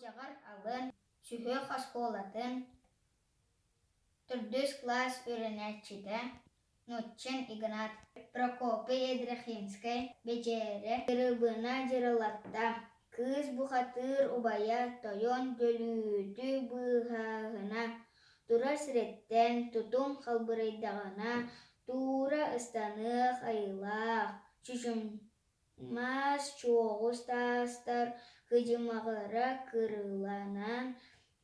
Малдьаҕар алын сүһүөх оскуолатын төрдүс кылаас үөрэнээччитэ Нутчин Игнат Прокопий Ядрихинскай Бэдьээлэ Дырыбына дьырылатта, кыыс бухатыыр убайа Тойон Дьөлүүтү быыһааһына, турар сириттэн тутум халбарыйдаҕына туура ыстаныах айылаах, чычымаас чуоҕус таастар кыдьымаҕыра кырыыланан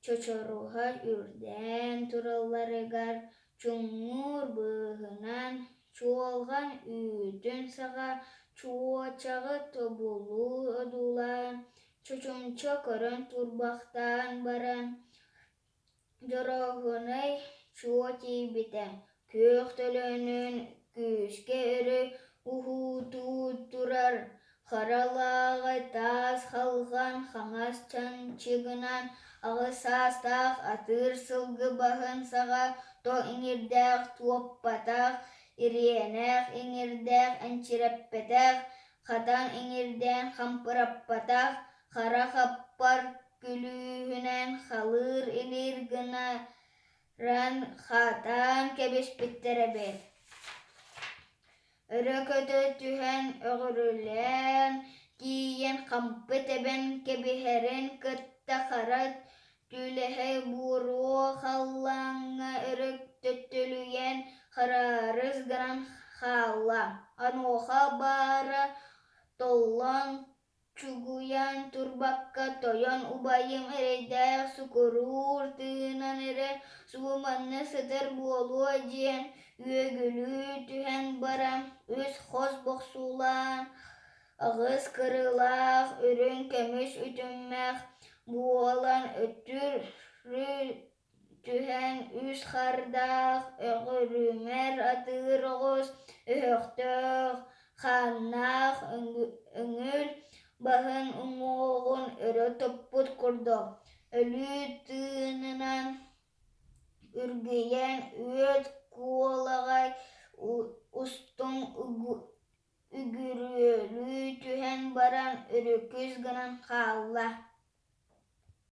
чочоруһа үрдээн туралларыгар чуҥнуур быыһынан чуолҕан үүтүн саҕа чуочаҕы тобулу одуулаан, чочумча көрөн турбахтаан баран Дьоруоһунай чуо тиийбитэ, күөх төлөнүн күүскэ өрө уһуутуу турар хара лааҕы таас халҕан хаҥас чанчыгынан аҕыс саастаах атыыр сылгы баһын саҕа то иҥирдээх туоппатах, ириэнэх иҥирдээх энчирэппэтэх, хатан иҥирдээн хампыраппатах, хара хаппар күлүүһүнэн халыыр илиир гына ран хатаан кэбиспиттэр эбит. Өрө көтө түһэн өҕүрүлээн тиийэн хампы тэбэн кэбиһэрин кытта хара түлэһэ буруо халлааҥҥа өрө төттөлүйэн хараарыс гынан хаалла. Онуоха баара толлон Чугуйан турбакка тойон убайым эрэйдээх сукуруур тыынан эрэ сууманна сытар буолуо диэн үөгүлүү түһэн баран үс хос бохсуулаан аҕыс кырыылаах үрүҥ көмүс үтүмэх буолан өтүрү түһэн үс хардаах өҕүрүмэр атыыр оҕус өһөхтөөх, хааннаах өҥүл баһын уҥуоҕун өрө туппут курдук, өлүү тыынынан үргүйэн үөт куолаҕай устун үгүрүөлүү түһэн баран өрүкүс гынан хаалла.